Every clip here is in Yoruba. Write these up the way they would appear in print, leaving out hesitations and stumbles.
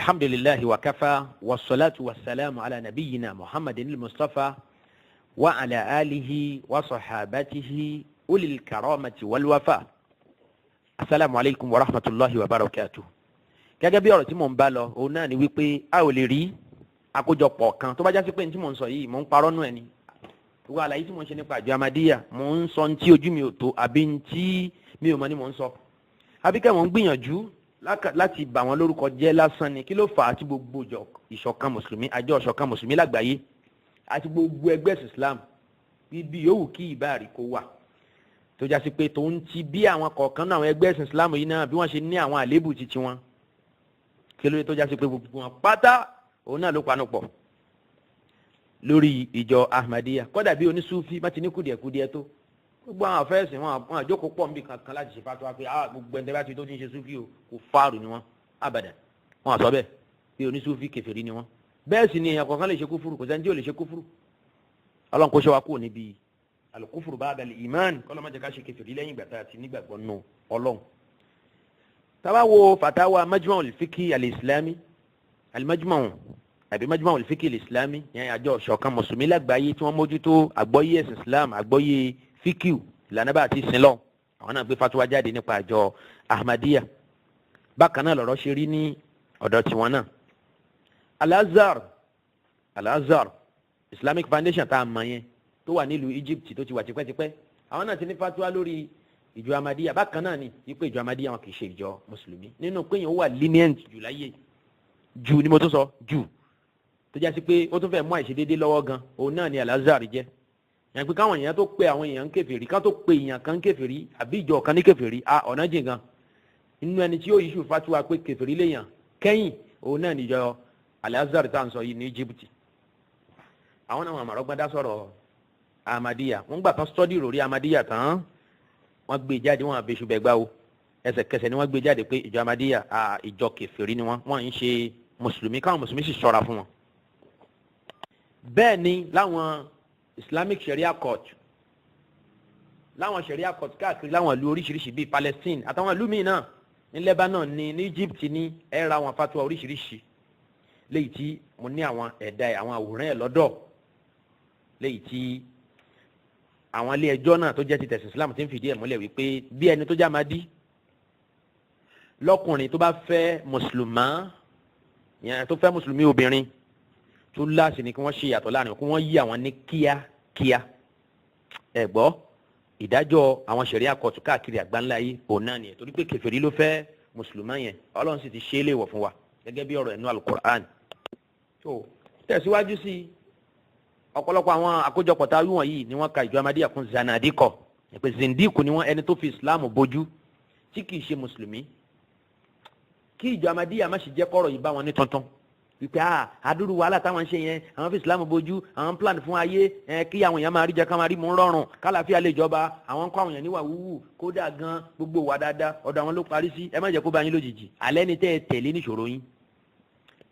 Alhamdulillahi wa kafa wasalaatu wasalaamu ala nabiyina Muhammadin al-Mustafa wa ala alihi wa sahabatihi ulil karamati wal wafa. Asalaamu alaykum wa rahmatulahi wa barakatuh. Gẹ́gẹ́ bí ọ̀rọ̀ tí mò ń bá lọ, òun náà ni wípé a ò lè rí àkójọpọ̀ kan tó bá jásí pé ní tí mò ń sọ yìí mò ń parọ́ nù ẹ̀ ni. Gbogbo àlàyé tí mò ń ṣe nípa àjọ Ahmadiyya, mò ń sọ ní tí ojú mi ò tó àbí ní tí mi ò mọ̀ ni mò ń sọ. Àbíkẹ́ mò ń gbìyànjú láti bà wọ́n lórúkọ jẹ́ lásán ni. Kí ló fà á tí gbogbo ìṣọ̀kan mùsùlùmí, àjọ ìṣọ̀kan mùsùlùmí lágbàáyé àti gbogbo ẹgbẹ́ Islam bíbí yòówù kí ìbáàrí kó wà, tó jásí pé tòun ti bí àwọn kọ̀ọ̀kan náà àwọn ẹgbẹ́ ẹ̀sìn Islam yìí náà bí wọ́n ṣe ní àwọn àléébù titi wọn, kí ló dé tó jásí pé gbogbo wọn pátá òun náà ló panu pọ̀ lórí ìjọ Ahmadiyya? Kódà bí onísúfí bá ti ní kùdìẹ̀kudiẹ tó, gbogbo àwọn afẹ́sìn wọn àjókòó pọ̀ níbi kankan láti ṣe fatuwa pé gbogbo ẹni bá ti tó ti ń ṣe súfí o, kò fáàrù ni wọn abadan. Wọn àsọ bẹ́ẹ̀ pé onísúfí kèfèrí ni wọn. Bẹ́ẹ̀ sì ni èèyàn kọ̀ọ̀kan lè ṣe kúfúrú, kò sẹ́ni tí ò lè ṣe kúfúrú. Ọlọ́run kó ṣe wa kúrò níbi alukúfúrú ba'da al-iman, kọ́lọ́ má jẹ́ ká ṣe kèfèrí lẹ́yìn ìgbà tá a ti nígbàgbọ́ nù Ọlọ́run. Tá bá wo fatawa Majma' al-Fiqhi al-Islami, al-Majma' àbí Majma' al-Fiqhi al-Islami yẹn, àjọ ṣọ̀kan mùsùlùmí lágbàáyé tí wọ́n mójútó àgbọ́yé ẹ̀sìn Islam, àgbọ́yé fíkìú, ìlànà bá àti sinlọ, àwọn náà gbé fatuwa jáde nípa àjọ Ahmadiyya. Bákan náà lọ̀rọ̀ ṣe rí ní ọ̀dọ̀ tiwọn náà. Al-Azhar, Al-Azhar Islamic Foundation tá a mọ̀ yẹn tó wà nílùú Egypt, tó ti wà tipẹ́tipẹ́, àwọn náà ti ní fatuwa lórí ìjọ Ahmadiyya. Bákan náà ni wípé ìjọ Ahmadiyya, wọn kì í ṣe ìjọ mùsùlùmí. Nínú pé yẹn ó wà lenient jù láyé jù ni mo tún sọ jù, tó jásí pé ó tún fẹ́ mú àìṣedéédé lọ́wọ́ gan, òun náà ni Al-Azhar jẹ́. Yẹn pé káwọn èèyàn tó pe àwọn èèyàn ń kèfèrí, ká tó pe èèyàn kan ń kèfèrí àbí ìjọ kan ní kèfèrí, a ọ̀nà jìn gan. Nínú ẹni tí yóò yíṣù fatuwa pé kèfèrí léèyàn kẹ́yìn, òun náà níjọ Al-Azhar tá à ń sọ yìí ní Egypt. Àwọn náà wọn àmàrọ́gbọ́n dá sọ̀rọ̀ Ahmadiyya. Wọ́n gbà tán study ìròrí Ahmadiyya tán, wọ́n gbé jáde, wọ́n àbẹ̀ṣù bẹ̀gbá o, ẹsẹ̀kẹsẹ̀ ni wọ́n gbé jáde pé ìjọ Ahmadiyya, ìjọ kèfèrí ni wọ́n, wọ́n ń ṣe mùsùlùmí, káwọn mùsùlùmí sì ṣọ́ra fún wọn. Bẹ́ẹ̀ ni láwọn Islamic Sharia court, láwọn Sharia court káàkiri láwọn ìlú oríṣiríṣi bíi Palestine àtàwọn ìlú míì náà, ní Lebanon, ní Egypt, ní ẹ ra àwọn fatwa oríṣiríṣi léyìí tí mo ní àwọn ẹ̀dá ẹ̀, àwọn àwòrán ẹ̀ lọ́dọ̀, léyìí tí àwọn ilé ẹjọ́ náà tó jẹ́ ti tẹ̀sìn Islam ti ń fìdí ẹ̀ múlẹ̀ wípé bí ẹni tó já máa dí lọ́kùnrin tó bá fẹ́ mùsùlùmá yẹn, tó fẹ́ mùsùlùmí obìnrin, tó láàsì ni kí wọ́n ṣe ìyàtọ̀ láàrin, kí wọ́n yí àwọn ní kíákíá. Ẹ gbọ́ ìdájọ́ àwọn ṣẹ̀ríà kọ̀tù káàkiri àgbáńlá yìí, òun náà nìyẹn, torí pé kèfèrí ló fẹ́ mùsùlùmá yẹn. Ọlọ́run sì ti ṣe é léèwọ̀ fún wa gẹ́gẹ́ bí ọ̀rọ̀ ẹ̀nu Alukur'an. Tó tẹ̀síwájú sí i, ọ̀pọ̀lọpọ̀ àwọn àkójọpọ̀ tá a wí wọ̀nyí ni wọ́n ka ìjọ Ahmadiyya kún zanadikọ, pé zindiku ni wọ́n, ẹni tó fi Islam bójú tí kì í ṣe mùsùlùmí. Kí ìjọ Ahmadiyya má ṣe jẹ́ kọ́rọ̀ yìí bá wọn ní tuntun wípé a àdúrú wàhálà táwọn ń ṣe yẹn, àwọn fi Islam bójú, àwọn plan fún ayé ẹ, kí àwọn èèyàn máa rí jẹ, ká máa rí mú rọrùn, kálàáfíà lè jọba, àwọn ń kọ́ àwọn èèyàn níwà wúwú, kódà gan gbogbo wà dáadáa ọ̀dọ̀ àwọn ló parí sí. Ẹ má jẹ́ kó bá yín lójijì. Alẹ́ ni tẹ́ ẹ tẹ̀lé níṣòro yín,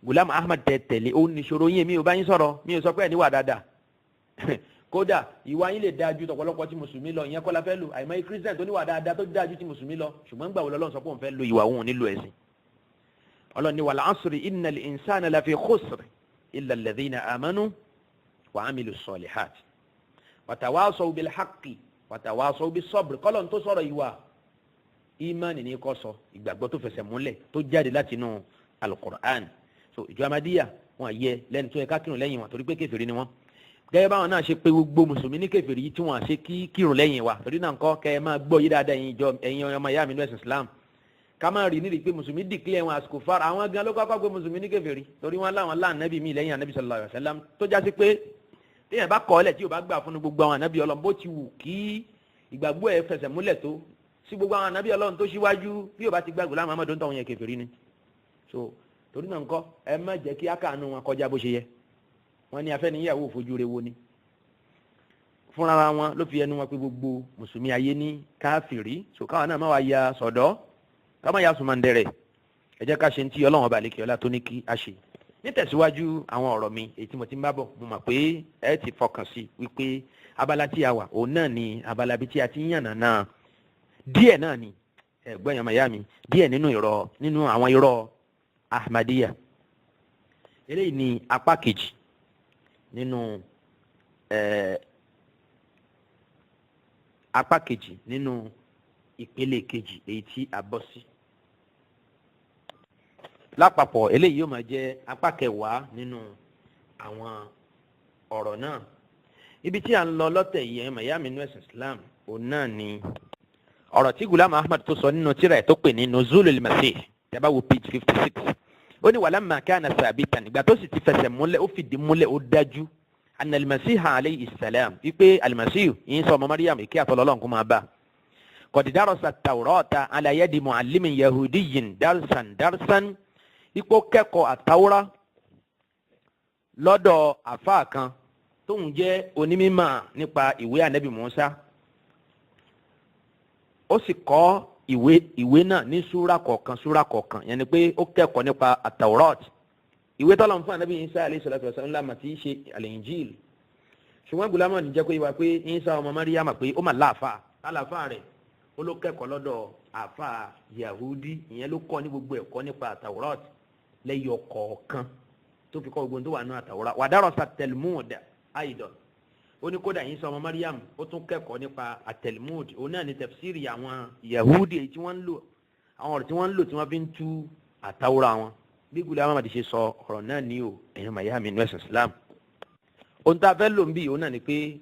Gulam Ahmad tẹ́ tẹ̀lé, ó níṣòro yín. Èmi ò bá yín sọ̀rọ̀, mi ò sọ pé ẹ̀ níwà dáadáa. Kódà ìwà yín lè dáa ju tọ̀pọ̀lọpọ̀ tí mùsùlùmí lọ. Ìyẹn kọ́ la fẹ́ lò. Àìmọye Christian tó níwà dáadáa tó dáa ju ti mùsùlùmí lọ. Ṣùgbọ́n gbà wo lọ́lọ́run sọ pé òun fẹ́ lo ìwà, òun nílò ẹ̀sìn? Ọlọ́run ní wal asri innal insana lafi khusr illa alladhina amanu wa amilu salihat watawasaw bil haqqi watawasaw bis sabr. Kọ́lọ́n tó sọ̀rọ̀ ìwà, ìmánì ní kò sọ, ìgbàgbọ́ tó fẹsẹ̀ múlẹ̀ tó jáde láti inú Alukur'an. So ìjọ Ahmadiyya, wọn yẹ lẹ́ni tó yẹ ká kírun lẹ́yìn wọn, torí pé kèfèrí ni wọ́n, gẹ́gẹ́ báwọn náà ṣe pé gbogbo mùsùlùmí ní kèfèrí tí wọ́n ṣe kí kírun lẹ́yìn wa. Torí náà ńkọ́, kẹ́ ẹ máa gbọ́ yí dáadáa, ẹ̀yin ìjọ, ẹ̀yin ọmọ ìyá mi ní ẹ̀sìn Islam, ká máa rí nídìí pé mùsùlùmí declare wọn as kufar. Àwọn gan ló kọ́kọ́ pé mùsùlùmí ní kèfèrí, torí wọn láwọn láànábì míì lẹ́yìn Ànábì sallallahu alaihi wasallam, tó já sí pé téèyàn bá kọ́ ọ́lẹ̀ tí ò bá gbà fún gbogbo àwọn ànábì Ọlọ́run, bó ti wù kí ìgbàgbọ́ ẹ̀ fẹsẹ̀ múlẹ̀ tó sí gbogbo àwọn ànábì Ọlọ́run tó ṣíwájú, bí ò bá ti gbàgbọ́ láwọn Muhammadu ń tọ́ wọn yẹn, kèfèrí ni. So torí náà ńkọ́, ẹ má jẹ́ kí ákàánú wọn kọjá bó ṣe yẹ. Wọ́n ní afẹ́niyàwó òfojú rẹ̀ wo ni fúnra wọn ló fi ẹnu wọn pé gbogbo mùsùlùmí ayé ní káfìrí. So káwọn náà má wá ya sọ̀dọ̀, ká má ya sùnmọ̀ndẹ̀rẹ̀. Ẹ jẹ́ ká ṣe ní tí Ọlọ́run ọba àlekè ọlá tó ní kí a ṣe. Nítẹ̀síwájú àwọn ọ̀rọ̀ mi èyí tí mo ti ń bá bọ̀, mo mọ̀ pé ẹ ti fọkàn sí wípé abala tí a wà, òun náà ni abala bí tí a ti ń yànnà náà díẹ̀ náà ni ẹ̀gbọ́n yàmà yá mi díẹ̀ nínú irọ́, nínú àwọn irọ́ Ahmadiyya. Eléyìí ni apá kejì nínú apá kejì nínú ìpele kejì èyí tí a bọ́ sí. Lápapọ̀, eléyìí yóò máa jẹ́ apá kẹwàá nínú àwọn ọ̀rọ̀ náà. Ibi tí a ń lọ lọ́tẹ̀ yìí, ẹ̀mọ̀ ìyá mi nínú ẹ̀sìn Islam, òun náà ni ọ̀rọ̀ tí Gulam Ahmad tó sọ nínú tírà ẹ̀ tó pè ní Nuzulul Masih. Tẹ́ bá wo page 56, ó ní walamma kana sabitan, ìgbà tó sì ti fẹsẹ̀ múlẹ̀, ó fìdí múlẹ̀, ó dájú, anna al-Masiha alayhi salam, wípé al-Masih Ìsá ọmọ Maryam, ìkẹ́ àtọlọ́lọ́run kó máa bá, qad darasa at-Tawrata ala yadi muallimin yahudiyyin darsan darsan, ipò kẹ́kọ̀ọ́ àtàwọ́rá lọ́dọ̀ àfáà kan tóun jẹ́ onímọ̀ nípa ìwé ànábì Mùsá, ó sì kọ́ ìwé náà ní súrà kọ̀ọ̀kan súrà kọ̀ọ̀kan. Yẹn ni pé ó kẹ́kọ̀ọ́ nípa àtàwọ́rọ́t, ìwé tọ́lọ̀ fún ànábì Ìsá alayhi salatu wasalam ńlá màtí ṣe al-Injil. Ṣùgbọ́n Gùlámù ní jẹ́ pé wá pé Ìsá ọmọ Maryama pé ó mà láàfáà láàfáà rẹ̀, ó ló kẹ́kọ̀ọ́ lọ́dọ̀ àfáà Yahudi. Ìyẹn ló kọ́ ní gbogbo ẹ̀kọ́ nípa àtàwọ́rọ́t lẹ́yọ kọ̀ọ̀kan tó fi kọ́ gbogbo tó wà nínú àtàwọ́rá. Wa darasa Talmud aidan, ó ní kódà Ìsá ọmọ Mariam ó tún kẹ́kọ̀ọ́ nípa àtẹlmud, òun náà ní tafsiri àwọn Yahudi, èyí tí wọ́n ń lò, àwọn ọ̀rọ̀ tí wọ́n ń lò tí wọ́n fi ń tú àtàwọ́rá wọn. Bí Gùlámù Ahmad ṣe sọ ọ̀rọ̀ náà ní o, ẹ̀yin màyá mi nínú ẹ̀sìn Islam, ohun tá a fẹ́ lò ń bí òun náà ni pé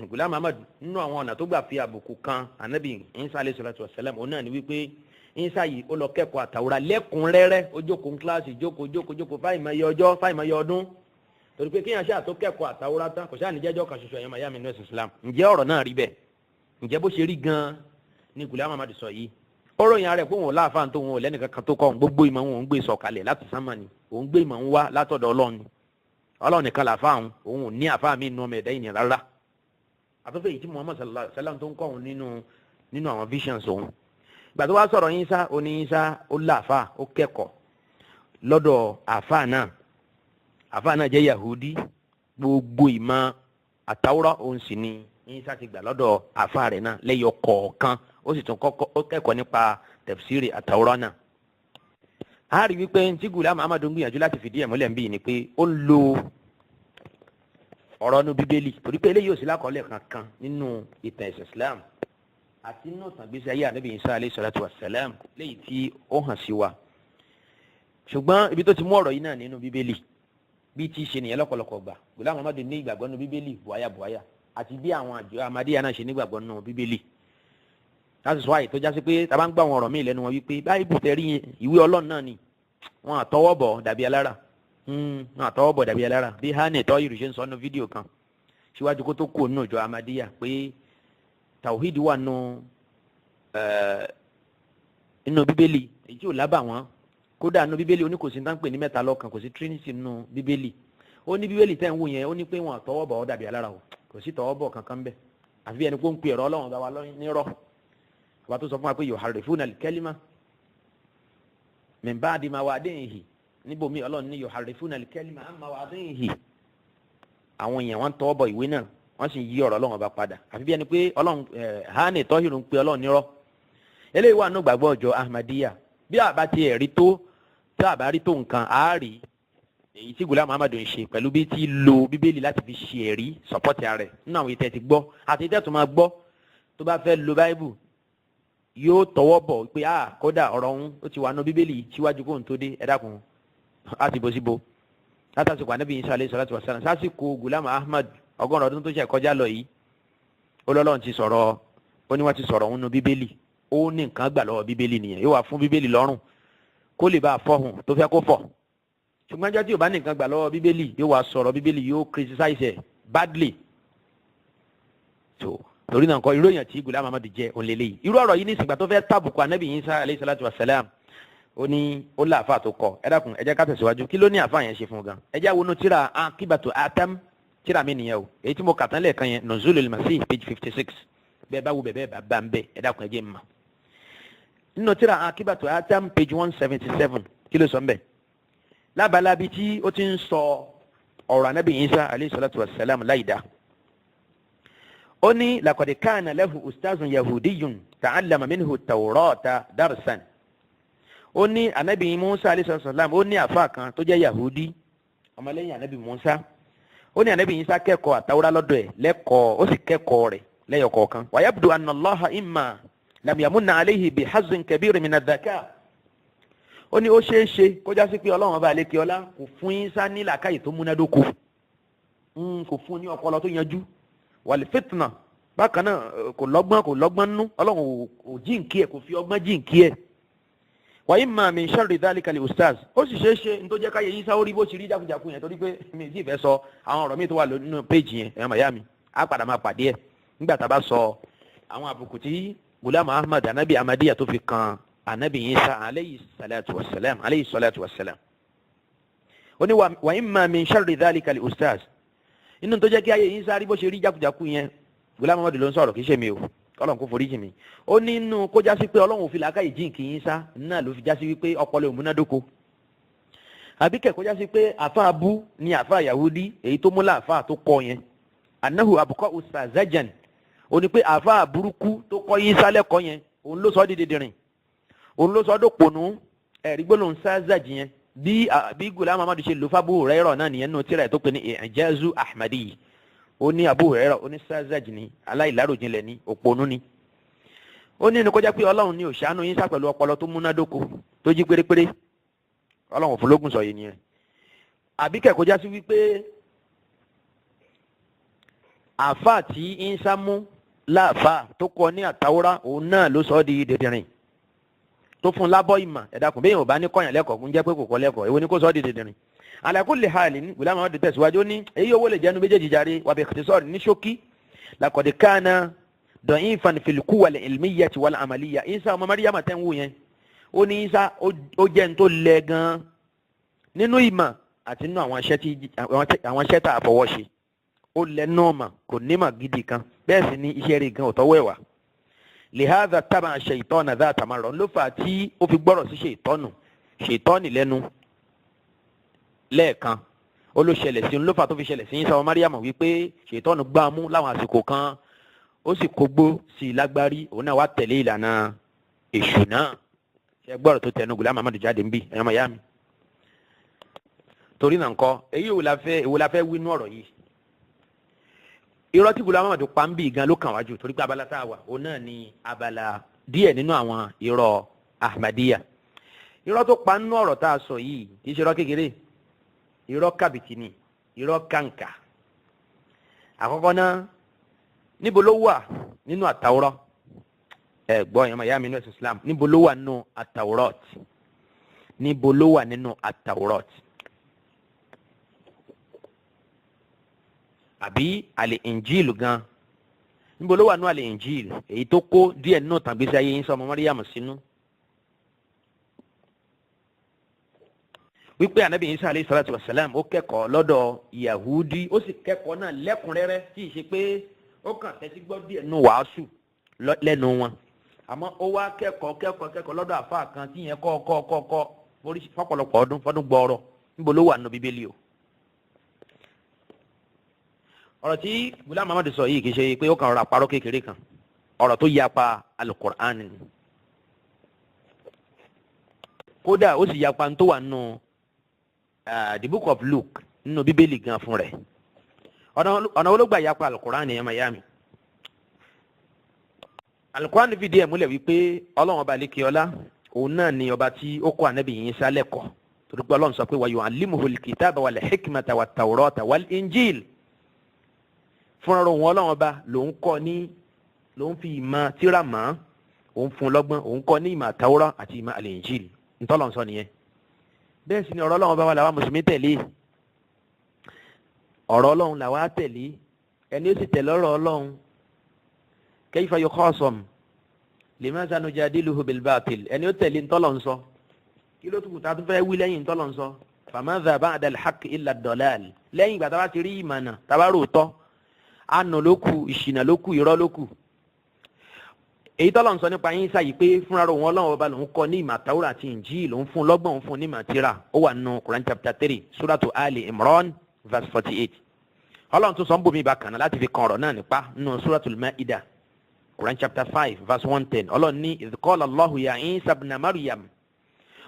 Gùlámù Ahmad, nínú àwọn ọ̀nà tó gbà fi àbùkù kan anabi Isa alayhi salatu wa salam, òun náà ni wípé Isa yìí, ó lọ kẹ́kọ̀ọ́ àtàwọ́rá lẹ́kùnrẹ́rẹ́, ó jókòó kíláàsì, jókòó, jókòó, jókòó fáìmọye ọjọ́, fáìmọye ọdún, torí pé kéèyàn ṣáà tó kẹ́kọ̀ọ́ àtàwọ́rá tán, kò ṣáà ní jẹ́jọ́ kan ṣoṣo. Ẹ̀yàn màyá mi nínú ẹ̀sìn Islam, ǹjẹ́ ọ̀rọ̀ náà rí bẹ́ẹ̀? Ǹjẹ́ bó ṣe rí gan-an ni Gùlámù Ahmad sọ yìí? Ó ròyìn ara ẹ̀ pé òun ò láàfáà tó, òun ò lẹ́nìkan kan tó kọ́ òun. Gbogbo ìmọ̀ òun gbé sọ̀kalẹ̀ láti sánmà ni, òun gbé ìmọ̀ òun wá látọ̀dọ̀ Ọlọ́run ni. Ọlọ́run nìkan làáfáà òun, òun ò ní àfáà mi nù ọmọ ẹ̀dá ènìyàn rárá, àtọ́fẹ́ yìí tí Muhammad sallallahu alayhi wa sallam tó ń kọ́ òun nínú àwọn visions òun. Ìgbà tó wá sọ̀rọ̀ Ìsá, ó ní Ìsá ó láàfáà, ó kẹ́kọ̀ọ́ lọ́dọ̀ àfáà náà, àfáà náà jẹ́ Yahudi, gbogbo ìmọ̀ àtàwọ́rọ́ òun sì ni Ìsá ti gbà lọ́dọ̀ àfáà rẹ̀ náà lẹ́yọ kọ̀ọ̀kan. Ó sì tún kọ́kọ́ ó kẹ́kọ̀ọ́ nípa tafsiri àtàwọ́rọ́ náà. A rí wípé tí Gùlámù Ahmad ń gbìyànjú láti fìdí ẹ̀ múlẹ̀ ń bí ni pé ó ń lo ọ̀rọ̀ nu Bíbélì, torí pé eléyìí ò sí lákọọ́lẹ̀ kankan nínú ìtàn ẹ̀sìn Islam àti nínú ìtàn ìgbésí ayé ànábì Ìsá alayhi salatu wassalam léyìí tí ó hàn sí wa. Ṣùgbọ́n ibi tó ti mú ọ̀rọ̀ yìí náà nínú Bíbélì, bí tí í ṣe nìyẹn lọ́pọ̀lọpọ̀ gbà. Gùlámù Ahmad ní ìgbàgbọ́ nínú Bíbélì buhaya buhaya, àti bí àwọn àjọ Ahmadiyya náà ṣe nígbàgbọ́ nínú Bíbélì, láti sọ àyè tó jásí pé tá a bá ń gbọ́ àwọn ọ̀rọ̀ míì lẹ́nu wọn wípé Báíbù tẹ̀rí ìwé Ọlọ́run náà ni, wọn àtọwọ́ bọ̀ dàbí alára, wọn àtọwọ́ bọ̀ dàbí alára. Bí Hánì Tọ́yìrì ṣe ń sọ nínú fídíò kan síwájú kó tó kú nínú ìjọ Ahmadiyya pé tàwíìdì wà nínú Bíbélì, èyí tí ò lábà wọn. Kódà nínú Bíbélì, ó ní kò sí ní pè ní mẹ́ta lọ́kan, kò sí Trinity nínú Bíbélì. Ó ní Bíbélì tẹ́ ń wò yẹn, ó ní pé wọn àtọwọ́ bọ̀ ọ́ dàbí alára o, kò sí tọwọ́ bọ̀ kankan bẹ́ẹ̀, àfi ẹni kó ń pe ẹ̀rọ Ọlọ́run bá wa nírọ́ àbá tó sọ fún wa pé yuharrifuna al-kalima min ba'di mawadi'ihi. Níbòmí, Ọlọ́run ní yuharrifuna al-kalima an mawadi'ihi. Àwọn èèyàn wọn tọwọ́ bọ̀ ìwé náà, wọ́n sì yí ọ̀rọ̀ Ọlọ́run ọba padà, àfi bí ẹni pé Ọlọ́run hánì tọ́hìrù ń pe Ọlọ́run nírọ́. Eléyìí wà nínú gbàgbọ́ ọjọ́ Ahmadiyya. Bí àbá ti ẹ̀rí tó, tí àbá rí tó nǹkan, àárí èyí tí Ghulam Ahmad ń ṣe pẹ̀lú bí ti lo Bíbélì láti fi ṣe ẹ̀rí support rẹ̀ nínú àwọn ìtẹ́ ti gbọ́ àti ìtẹ́ tó máa gbọ́. Tó bá fẹ́ lo Báíbù, yóò tọwọ́ bọ̀ pé ah, kódà ọ̀rọ̀ òun ó ti wà nínú Bíbélì síwájú kóhun tó dé. Ẹ dákun, á ti bọ́ síbo látàsìkò ànábì Isa alayhi salatu wa salam sásìkò Ghulam Ahmad, 100 ọdún tó ṣe kọjá lọ yìí, ó lọ́lọ́run ti sọ̀rọ̀, ó ní wọ́n ti sọ̀rọ̀ òun nínú Bíbélì. Ó ní nǹkan gbà lọ́wọ́ Bíbélì nìyẹn, yóò wá fún Bíbélì lọ́rùn kó lè bá a fọ́hùn tó fẹ́ kó fọ̀. Ṣùgbọ́n jẹ́ tí ò bá ní nǹkan gbà lọ́wọ́ Bíbélì, yóò wá sọ̀rọ̀ Bíbélì, yóò criticize ẹ̀ badly. So torí náà kọ́, irú èèyàn tí Ghulam Ahmad jẹ́ òǹlẹ̀lẹ̀ yìí, irú ọ̀rọ̀ yìí ní ìsìngbà tó fẹ́ tàbùkù ànábì Isa alayhi salatu wa salam, ó ní ó láàfà tó kọ. Ẹ dákun, ẹ jẹ́ ká tẹ̀síwájú. Kí ló ní àfà yẹn ṣe fún un gan? Ẹ jẹ́ wọnú tíra Akibatu Atam, tíra mi nìyẹn o, èyí tí mo kà tán lẹ́ẹ̀kan yẹn, Nuzulul Masih, page 56. Bẹ́ẹ̀ bá wo bẹ́ẹ̀ bá bá ń bẹ́, ẹ dákun, ẹ jẹ́ mọ̀. Nínú tíra Akibatu Atam, page 177, kí ló sọ ń bẹ̀? Lábalábi tí ó ti ń sọ ọ̀rọ̀ ànábì Isa alayhi salatu wa salam láìda, ó ní laqad kana lahu ustazun yahudiyun ta'allama minhu tawrata darsan. Ó ní anabi Musa alayhi salatu wa salam, ó ní àfa kan tó jẹ́ Yahudi. Ọmọlẹ́yìn anabi Musa. Ó ní anabi Isa kẹ́kọ̀ọ́ àtàwọ́rá lọ́dọ̀ ẹ̀ lẹ́kọ̀ọ́, ó sì kẹ́kọ̀ọ́ rẹ̀ lẹ́yọ̀kọ̀ọ̀kan. Wa yabdu anna Allaha imma lam yamunna alayhi bi hazzin kabir min adh-dhaka. Ó ní ó ṣeé ṣe kó já sí pé Ọlọ́run ọba àlekè ọlá kò fún Isa ní làákàyè tó múnádóko, kò fún ní ọpọlọ tó yanjú, wal fitna. Bákan náà, kò lọ́gbọ́n, kò lọ́gbọ́n nú. Ọlọ́run ò jíǹkí ẹ̀, kò fi ọgbọ́n jíǹkí ẹ̀. Wa imma min sharri dhalika li ustaz. Ó sì ṣeé ṣe ní tó jẹ́ káyé Isa ó rí bó ṣe rí jákujàku yẹn, torí pé mi sì fẹ́ sọ àwọn ọ̀rọ̀ mi tó wà nínú péjì yẹn. Ẹ̀yàn màyá mi, á padà máa pàdé ẹ̀ nígbà tá a bá sọ àwọn àbùkù tí Gulam Ahmad anabi Ahmadiyya tó fi kan anabi Isa aleyhi salatu wa salam, aleyhi salatu wa salam. Ó ní wa imma min sharri dhalika li ustaz, inú tó jẹ́ kí ayé Isa rí bó ṣe rí jákujàku yẹn. Gulam Ahmad ló ń sọ̀rọ̀, kì í ṣe mi o, Ọlọ́run kò forí jì mí. Ó ní inú kó jásí pé Ọlọ́run ò fi làákàyè jíǹkì Isa náà ló fi jásí wípé ọpọlọ òmúnádóko, àbí kẹ̀ kó jásí pé àfa abú ni àfa Yahudi èyí tó mú láàfa tó kọ yẹn, anahu abukọ usazajan. Ó ní pé àfa burúkú tó kọ́ Isa lẹ́kọ̀ọ́ yẹn, òun ló sọ ọ́ di dìndìnrìn, òun ló sọ ọ́ dòpònú. Ẹ̀rí gbólóhùn sazaj yẹn, bí Gulam Ahmad ṣe lò fábù Hurairah náà nìyẹn nínú tírà tó pè ní I'jazu Ahmadi. Ó ní Abu Hurairah, ó ní sazaj ni, aláìláròjinlẹ̀ ni, òpònú ni. Ó ní inú kọjá pé Ọlọ́run ní òṣàánú Ìsá pẹ̀lú ọpọlọ tó múnádóko, tó jí pérépéré, Ọlọ́run fún lógún sọ yìí nìyẹn, àbí kẹ̀ kọjá sí wípé àáfàá tí Ìsá mú láàfáà tó kọ ní àtàwọ́rá, òun náà ló sọ ọ́ di dìndìnrìn, tó fún lábọ́ ìmọ̀. Ẹ̀dàkùn, bẹ́ẹ̀ ò bá ní kọ́yàn lẹ́kọ̀ọ́, ń jẹ́ pé kò kọ́ lẹ́kọ̀ọ́, èwo ni kó sọ ọ́ di dìndìnrìn? Ala kulli halin, Gulam Ahmad tẹ̀síwájú, ó ní èyí owó lè jẹ́nu méjèèjì járe. Wa bi ikhtisar, ní ṣókí, laqad kana da'ifan fil quwwa al-ilmiyyati wal amaliyya. Isa ọmọ Maryama tẹ́ ń wò yẹn, ó ní Isa ó jẹ́ ní tó lẹ gan nínú ìmọ̀ àti nínú àwọn iṣẹ́ tá a fọwọ́ ṣe. Ó lẹ náà mà, kò nímọ̀ gidi kan, bẹ́ẹ̀ sì ni iṣẹ́ rẹ̀ gan ò tọ́wọ́ ẹ̀ wá. Lihadha taba shaytana dhata marra, ló fà á tí ó fi gbọ́rọ̀ sí ṣètọ́nù, ṣètọ́nì lẹ́nu lẹ́ẹ̀kan. Ó ló ṣẹlẹ̀ sí, ló fà tó fi ṣẹlẹ̀ sí Ìsá ọmọ Mariam wípé ṣètọ́nù gbá a mú láwọn àsìkò kan, ó sì kógbó sí i lágbárí, òun náà wá tẹ̀lé ìlànà èṣù náà. Ṣe gbọ́rọ̀ tó tẹnu Gulam Ahmad jáde ń bí, ẹ̀yọ́ màyá mi? Torí náà ńkọ́, èyí èwo la fẹ́ wí nú ọ̀rọ̀ yìí? Irọ́ tí Gulam Ahmad pa ń bì gan ló kàn wájú, torí pé abala tá a wà, òun náà ni abala díẹ̀ nínú àwọn irọ́ Ahmadiyya. Irọ́ tó pa nínú ọ̀rọ̀ tá a sọ yìí kì í ṣe irọ́ kékeré, irọ́ kàbìtì ni, irọ́ kàǹkà. Àkọ́kọ́ náà, níbo ló wà nínú àtàwọ́rọ́? Ẹ gbọ́ yẹn, ìyá mi nínú ẹ̀sìn Islam, níbo ló wà nínú àtàwọ́rọ́t? Níbo ló wà nínú àtàwọ́rọ́t àbí àlè Injil gan? Níbo ló wà nínú àlè Injil èyí tó kó díẹ̀ nínú tàgbésí ayé yín sọmọ Mariam sínú, wípé anabi Isa aleyhi salatu wa salam ó kẹ́kọ̀ọ́ lọ́dọ̀ Yahudi, ó sì kẹ́kọ̀ọ́ náà lẹ́kùnrẹ́rẹ́, tí ì ṣe pé ó kàn tẹ́tí gbọ́ díẹ̀ nínú wàásù lẹ́nu wọn, àmọ́ ó wá kẹ́kọ̀ọ́ kẹ́kọ̀ọ́ kẹ́kọ̀ọ́ lọ́dọ̀ àfáà kan tí yẹn kọ́ kọ́ kọ́ kọ́ fọ́pọ̀lọpọ̀ ọdún, fọ́dún gbọ́ọ̀rọ̀. Níbo ló wà nínú Bíbélì o? Ọ̀rọ̀ tí Gulam Ahmad sọ yìí kì í ṣe pé ó kàn rọra parọ́ kékeré kan, ọ̀rọ̀ tó yapa Alukur'an ni, kódà ó sì yapa tó wà nínú the Book of Luke nínú Bíbélì gan fún rẹ̀. Ọ̀nà olóògbà yapa Alukur'an ni ẹ̀ máa yá mi. Alukur'an fìdí ẹ̀ múlẹ̀ wípé Ọlọ́run ọba lékè ọlá, òun náà ni ọba tí ó kọ́ ànábì Ìsá lẹ́kọ̀ọ́, torí pé Ọlọ́run sọ pé wa yu'allimuhul kitaba wal hikmata wat tawrata wal injil. Fúnra òun Ọlọ́run ọba lòun kọ́ ní, lòun fi ìmọ̀ tírà mọ́, òun fún un lọ́gbọ́n, òun kọ́ ní ìmọ̀ àtàwọ́rá àti ìmọ̀ al-injil. Ntọ́lọ́run sọ nìyẹn. Bẹ́ẹ̀ sì ni ọ̀rọ̀ Ọlọ́run ọba wa làwa mùsùlùmí tẹ̀lé. Ọ̀rọ̀ Ọlọ́run làwa tẹ̀lé. Ẹni ó sì tẹ̀lé ọ̀rọ̀ Ọlọ́run, kayfa yukhasam limaza nujadiluhu bil batil. Ẹni ó tẹ̀lé ntọ́lọ́run sọ, kí ló tún kù tá a tún fẹ́ wí lẹ́yìn ntọ́lọ́run sọ? Famadha ba'da al-haqqi illa ad-dalal. Lẹ́yìn ìgbà tá a bá ti rí ìmọ̀nà, tá a bá rò tọ́, àná ló kù, ìṣìnà ló kù, irọ́ ló kù. Èyí tọ́lọ̀ ń sọ nípa yín sáyìí pé fúnra rẹ̀ òun Ọlọ́run ọba lòun kọ́ ní ìmọ̀ àtàwùrà àti Injil, lòun fún lọ́gbọ̀n, òun fún ní ìmọ̀ tírà. Ó wà nínú Quran chapter 3, suratu Ali Imran, verse 48. Ọlọ́run tún sọ ń bomi bákan náà láti fi kan ọ̀rọ̀ náà nípa nínú suratul Maida, Quran chapter 5, verse 110. Ọlọ́run ní idh qala Allahu ya Isa ibn Maryam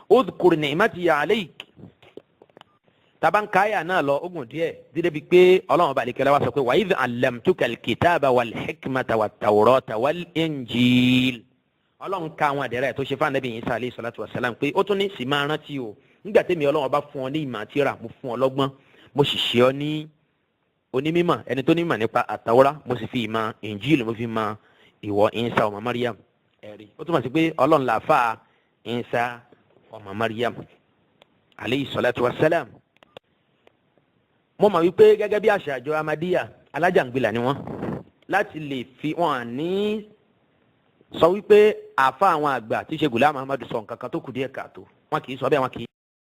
udhkur ni'mati alayk. Tabankaaya náà lọ ogun díẹ̀ dídé bíi pé Ọlọ́run bá àlekẹ́lá wa sọ pé wa idh allamtuka al-kitaba wal-hikmata wat-tawrata wal-injil. Ọlọ́run ka àwọn àdẹ̀rẹ̀ tó ṣe fún Ànábì Ìsá alayhi salatu wa salam pé ó tún ní sì máa rántí o, nígbà tẹ́mi Ọlọ́run bá fún ọ ní ìmọ̀ àtìrà, mo fún ọ lọ́gbọ́n, mo sì ṣe ọ ní onímọ̀, ẹni tó nímọ̀ nípa àtàwọ́rá, mo sì fi ìmọ̀ Injil mo fi mọ ìwọ Ìsá ọmọ Maryam. Ẹ̀rí ó túmọ̀ sí pé Ọlọ́run làáfà Ìsá ọmọ Maryam alayhi salatu wa salam. Mo mọ̀ wípé gẹ́gẹ́ bí àṣà àjọ Ahmadiyya, alájàngbìlà ni wọ́n láti lè fi wọn ní sọ wípé àfa àwọn àgbà tí ṣe Ghulam Ahmadu sọ nǹkan kan tó kù díẹ̀ káàtó. Wọn kì í sọ bẹ́ẹ̀, wọn kì í.